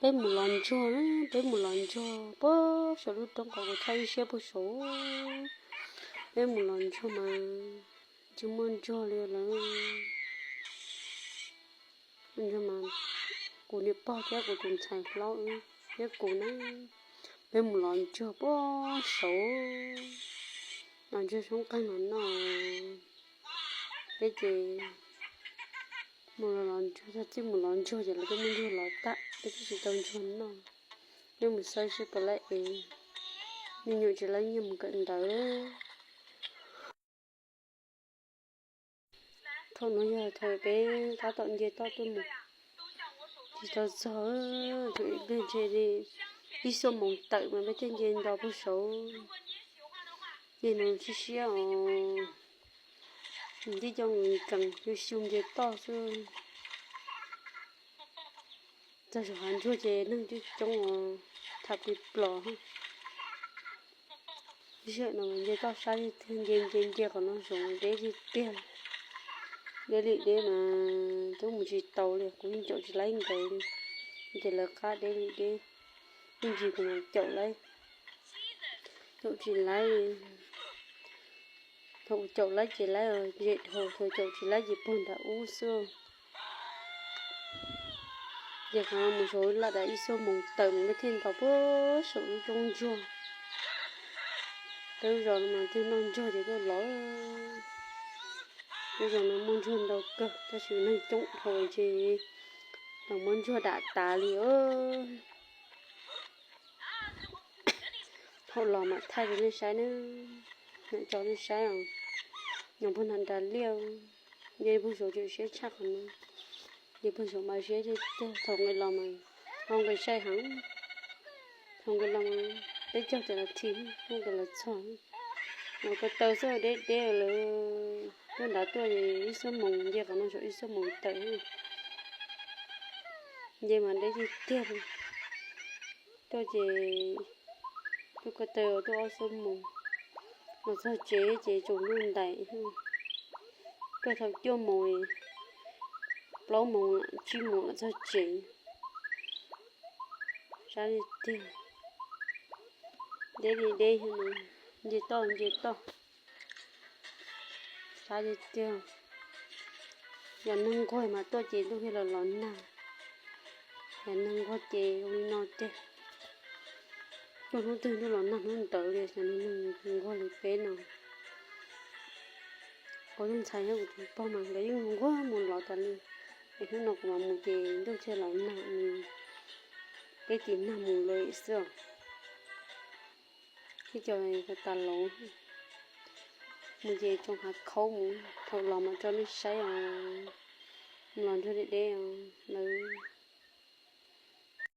Peb mus los ntsuag na, peb mus los ntsuag puag saum lub roob qhov kuv thaij ib siab puag saud. Peb mus los ntsuag mas tsis muaj ntsuag li lawm. Ntsuag mas kuv niam pog thiab kuv tus ntxhais hlob thiab kuv na, peb mus los ntsuag puag saud, los ntsuag soob qeeg los noj. Peb ces mus los los ntsuag, txog txij mus los ntsuag ces lawv twb muab ntsuag los tag, peb twb tsis tau ntsuag noj. Peb mus xawb seb puas laib ev, me nyuam tsis laib nyiaj mus kawm ntawv. Thaum no yog thaum peb tab tom nce toj tuaj mus, tsis tau txog, thaum ib pliag ntshe li ib xuab moos tawm mas peb thiaj nce nto puag saud. Ces no siab siab os, tib co nkees xyu xyu nce toj xwb. Txog saum hav ntsuag ces neeg coob coob os, tham plig plos. Ib sij hawm no nce toj sab tiag tiag, nce nce nce qhov no zoov deb tiag tiag. Deb li deb mas twb mus tsis tau li, kuv yeej caum tsis laib nkawd li. Ces lawv qab deb li deb, yeej tsis mus caum laib, caum tsis laib li. Thaum caum laib ces laib zem dhau, thaum caum tsis laib ces puag nram ub xwb. Ces qhov no mus saud laj dam ib xuab moos tawm mus peb thiaj nto puag saum lub roob ntsuag. Peb lub zos no mas twb noj ntsuag ces tuaj los. Lub zos no muaj ntsuag ntau kawg tab sis neeg coob dhau ces los muab ntsuag dam tas li. Thaum los mam thaij rau nej saib na, mam tso nej saib os. Nyob puag nram nras liaj, nce puag saud tseem siab tshaj qhov no. Nce puag saud mas siab tiag tiag, thaum nqis los mas ho nqis sai heev. Thaum nqis los mas peb caug tam las thi, muaj nqis los txog. Mas ko taw xwb deb deb lawm, tuaj nrad tuaj ib xuab moos, nce qhov no saum ib xuab moos tawm. Nce mas deb tiag tiag li. Tuaj ces tuaj ko taw tuaj ob xuab moos, los txog tsev ces tsaus ntuj ntais. Tuaj thaum cuaj moos, plaub moos, tsib moos los txog tsev. Sab tiag tiag, deb li deb, nce toj nce toj. Sab tiag tiag, yog neeg nquag mas tuaj ces ntuj thiaj los los nag. Yog neeg nquag ces zoo li no tiag, tuaj hnub twg ntuj los nag hnub ntawd li. Xyov neeg nquag li peb no, kuv tus ntxhais thiab kuv tus pog mas nkawd yeej nquag mus los tas li. Es hnub no kuv mam mus ces ntuj thiaj los nag, peb tis nag mus lawm xwb os. Thiab cov tas laus mus ces tsoo hav khaub mus, thaum los mas tso nej saib os. Mus los ntsuag deb deb os lawv.